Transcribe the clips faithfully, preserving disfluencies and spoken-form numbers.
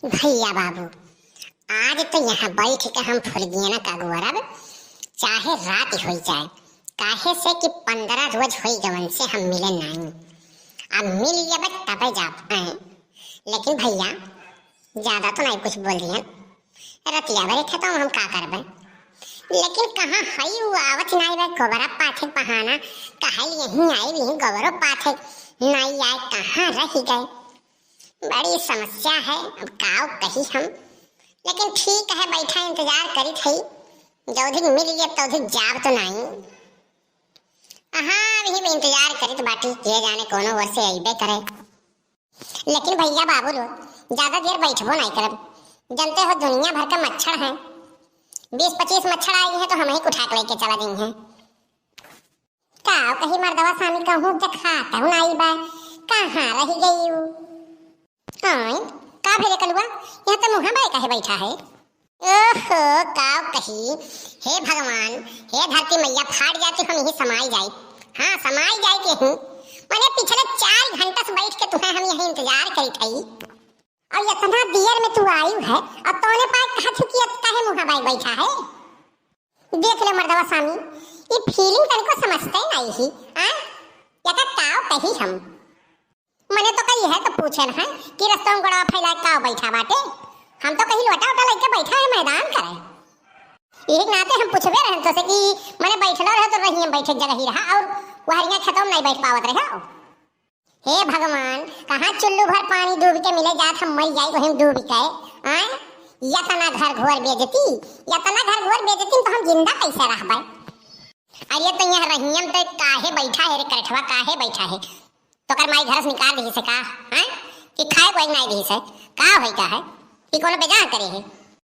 भइया बाबू, आज तो यहाँ बैठ के हम फुलगियना का अगोरब, चाहे रात होइ जाए, काहे से कि पन्द्रह रोज होइ गवन से हम मिले नाई। अब मिल लेबे तबे जाब, हैं? लेकिन भइया, ज्यादा तो नाई कुछ बोल दिहन। रतिया भरे खेतवा में हम का करबे? लेकिन कहाँ हई उ, आवत नाई बे, गोबरा पाथे बहाना, कहल यहीं आई, यहीं गोबरो पाथे नाई आए, कहाँ रहि गए? बड़ी समस्या है, अब काव कही हम। लेकिन ठीक है, बैठा इंतजार करित हई, जौधिक मिल गया तौधिक जाब तो नाई। हाँ, अभी इंतजार करित बाटी, के जाने कौनो ओर से अइबे करे। लेकिन भइया बाबू लोग, ज्यादा देर बैठबो नाई करब, जनते हो दुनिया भर के मच्छर हैं, बीस पच्चीस मच्छर आई हैं तो हम ही उठा के लेके चला जाई हैं। का कही मर्दवा सामी, कहूँ देखात हूँ नाई बा, कहाँ रहि गई उ? आय, का भेले कलुआ, यहाँ तो मुँहा बाय काहे बैठा है? ओहो, का कही, हे भगवान, हे धरती मैया, फाट जाती हम यहीं समाई जाई। हाँ, समाई जाई के हूँ। मने पिछले चार घंटा से बैठ के तुहे हम यहीं इंतजार करित हई। और इतना देर में तू आयु है, और तोने पाए कहा थी कि अब काहे मुँहा बाय बैठा है? देख ले मर्दवा सामी, ई feeling तनिको समझते नहीं ही, आ? या का काव कही हम? मने तो कही है तो पूछे न है कि रस्तों में गोड़वा फैला काव बैठा बाटे? हम तो कही लोटा उटा लेके बैठा है मैदान करे। यही नाते हम पूछबे रहन तो से कि मने बैठलो रहे तो रही हम बैठे जगह ही रहा और वहरिया खेतों में नहीं बैठ पावत रहे हो। हे भगवान, कहाँ चुल्लू भर पानी डूब के मिले जात, हम मर जाई वहीं डूब के। आय, यतना घर घोर बेइज्जती, यतना घर घोर बेइज्जती में तो हम जिंदा कैसे रहबे? अरे तो यहाँ रहियम तो काहे बैठा है रे करठवा, काहे बैठा है? तोकर माई घर से निकाल दिहिस है का? हैं? कि खाए कोई नहीं दिहिस है? का होई का है? कि कोनो बेजान करे है?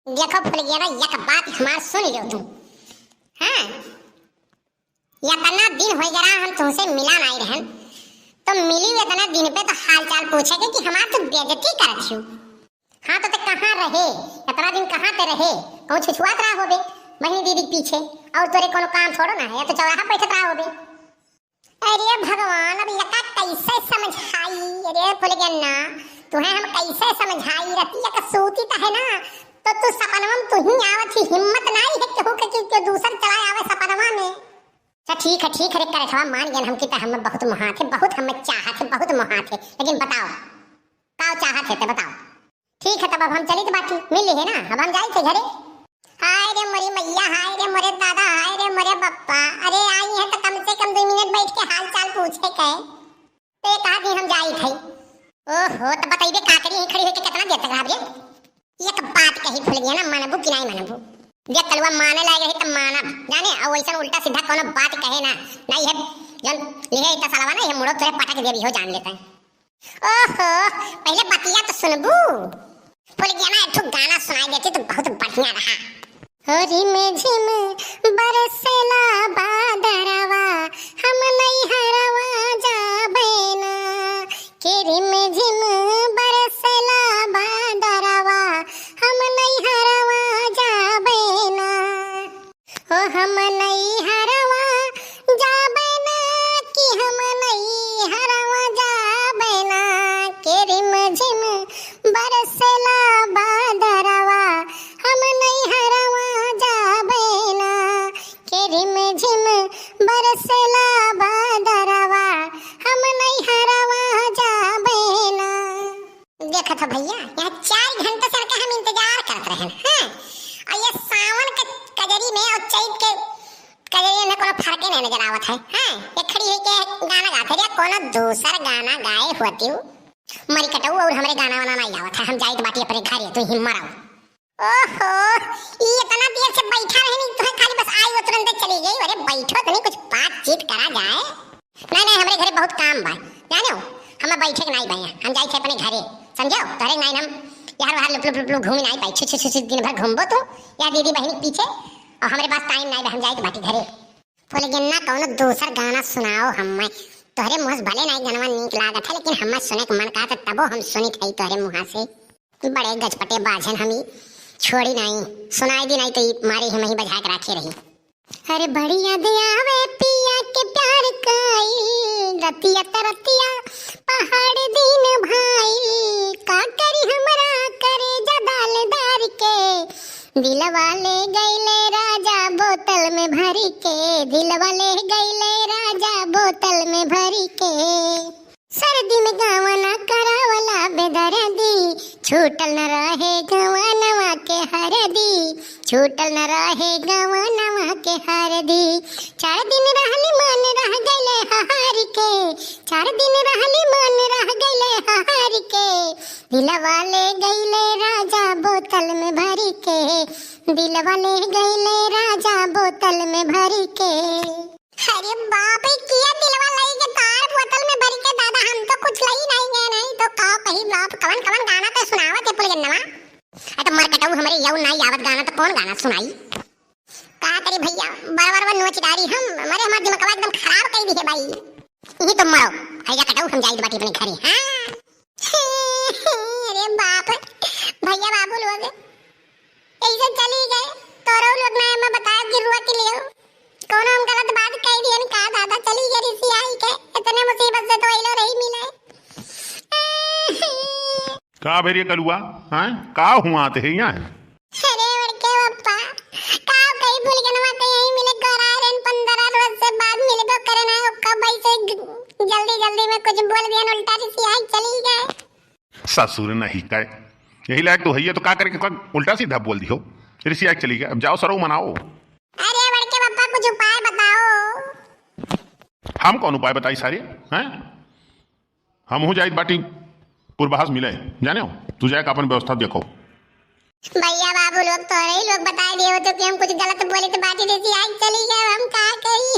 देखो फुलगियना, एक बात हमार सुन लो तुम। हाँ? इतना दिन होइ गया हम तुमसे मिला नहीं रहन, तो मिली इतना दिन पे तो हाल चाल पूछे के कि हमार तो बेइज्जती करत हो। हाँ तो ते कहाँ रहे? इतना दिन कहाँ ते रहे? कहूँ छुछुआत रहा होबे बहिनी दीदी के पीछे, और तोरे कोनो काम थोड़ो ना है, या तो चौराहा बैठत रहा होबे। अरे भगवान, अब यका कैसे समझाई? अरे फुलगेन्ना, तुहे हम कैसे समझाई? रतिया का सूती त है ना, तो तू सपनवा में तू ही आवत ही, हिम्मत नहीं है केहू के कि, कि दूसर चला आवे सपनवा में। अच्छा ठीक है, ठीक है रे करठवा, मान गए हम कि त हमें बहुत मुहात है, बहुत हमें चाहत है, बहुत मुहात है, लेकिन बताओ, का चाहत है ते बताओ। ठीक है, तब अब हम चलित बाटी, मिल है ना, अब हम जाइत है घरे। हाय रे मोरी मैया, हाय रे मोरे दादा, हाय रे मोरे बप्पा। अरे आई है तो कम से कम दो मिनट बैठ के हाल चाल पूछे के। तो ये कहा कि हम जाइत है। ओहो, तो बताइबे का करी, यहीं खड़ी होके कितना देर तक रहब रे? एक बात कही फुलगियना, मानबू कि नहीं मानबू? देख कलुआ, माने लायक रही तब मानब, जाने, और वैसन उल्टा सीधा कोनो बात कहे ना, नहीं है, जन लिहे इतना सलावा ना, ये मुड़ो तोरे पटक देबी हो, जान लेते हैं। ओहो, पहले बतिया तो सुनबू। फुलगियना एक ठो गाना सुनाई देती तो बहुत बढ़िया रहा। हो रिम झिम बरसेला बादरवा, हम नैहरवा जाबे ना। के रिम झिम बरसेला बादरवा, हम नैहरवा जाबे ना। ओ हम नैहरवा जाबे ना, कि हम नैहरवा जाबे ना, के रिम झिम बरसेला बादरवा, हम नैहरवा जाबे ना, के रिम झिम बरसेला बादरवा, हम नैहरवा जाबे ना। देखत हो भइया, यहाँ चार घंटा से इनका हम इंतजार करत रहन, हाँ? और ये सावन के कजरी में और चैत के कजरी में कोनो फर्के नहीं नजर आवत है, हाँ? ये खड़ी होके गाना गात है, या कोनो दूसर गाना गाए होती हूँ। मरी कटऊ और हमरे गाना वाना नहीं आवत है, हम जाइत बाटी अपने घरे, तू ही मराओ। ओहो, ई इतना देर से बैठा रहे नहीं, तुहे खाली बस आई, वो तुरंते चली गई। अरे बैठो तनी, कुछ बातचीत करा जाए। नहीं, नहीं, हमरे घरे बहुत काम बा, जाने हो, हमें बैठे के नहीं बा, हम जाई थे अपने घरे, समझो, तोहरे नहीं हम यार वहाँ लुप लुप लुप लुप घूमी नहीं पाई, छु छु छु छु दिन भर घूमबो तू, या दीदी बहन के पीछे, और हमरे पास टाइम नहीं बा, हम जाई बाटी घरे। फुलगेन्ना, कौनो दूसर गाना सुनाओ हमें, तोहरे मुँह से भले नहीं गनवा नीक लागत है, लेकिन हमें सुने के मन कहत है, तबो हम सुनित है तोहरे मुँहा से। बड़े गजपटे बाझन हमी, छोड़ी नाई, सुनाई दी नाई तो ई मारे हम ही बजा के राखे रही। अरे बड़ी याद आवे पिया के प्यार काई, रतिया त रतिया पहाड़ दिन भाई, का करी हमरा करे दिलवा ले गईले राजा बोतल में भरी के, दिलवा ले गईले राजा बोतल में भरी के। सर्दी में गवना करावला बेदर्दी, छूटल न रहे गवनवा के हरदी, छूटल न रहे गवनवा के हरदी। चार दिन रहली मन रह गईले हार के, चार दिन रहली मन रह गईले हार के। दिलवा ले गईले राजा बोतल में भरी के, दिलवा ले गईले राजा बोतल में भरी के। अरे बाप रे, किया दिलवा लई के तार बोतल में भरी के दादा, हम तो कुछ लई नहीं गए, नहीं तो का कही बाप, कवन कवन गाना तो सुनावत है पुलगनवा। अरे तो मरकटऊ हमरे यऊ नाई आवत गाना तो कौन गाना सुनाई? का करी भैया, बराबर वन नोच डारी हम, मरे हमार दिमागवा एकदम खराब कई दिहे भाई। यही तो मरो, हैजा कटऊ हम जाइत बाटी अपने घरे, हाँ। अरे बाप, भैया बाबू लोग, कैसे चली गए? तोरो लोग ना एमा बताए कि रुआ के लिए कौनो हम गलत बात कह दियन का दादा, चली गए रिसियाई के, इतने मुसीबत से तो अइलो रही मिले। का भेरिए कलुआ, हैं? का हुआ आते है यहाँ? अरे बड़के पप्पा, का कही फुलगनवा के यहीं मिले गोराए रहन, पंद्रह रोज से बाद मिलबो करे ना, ओका भाई से ग-, जल्दी जल्दी में कुछ बोल दियन, उल्टा रिसियाई चली गए। ससुर नहीं कहे, यही लायक तो है, ये तो का करे के उल्टा सीधा बोल दियो, रिसियाई चली गए। अब जाओ सरऊ मनाओ। अरे बड़के पप्पा, कुछ उपाय बताओ। हम कौन उपाय बताई सारे, हैं? हमहू जाइत बाटी पूर्वास मिले, जाने हो, तू जाए का अपन व्यवस्था देखो। भैया बाबू लोग तोरे ही लोग बताए दिए हो तो कि हम कुछ गलत बोले तो बाटी रिसियाई चली गए, हम का करी?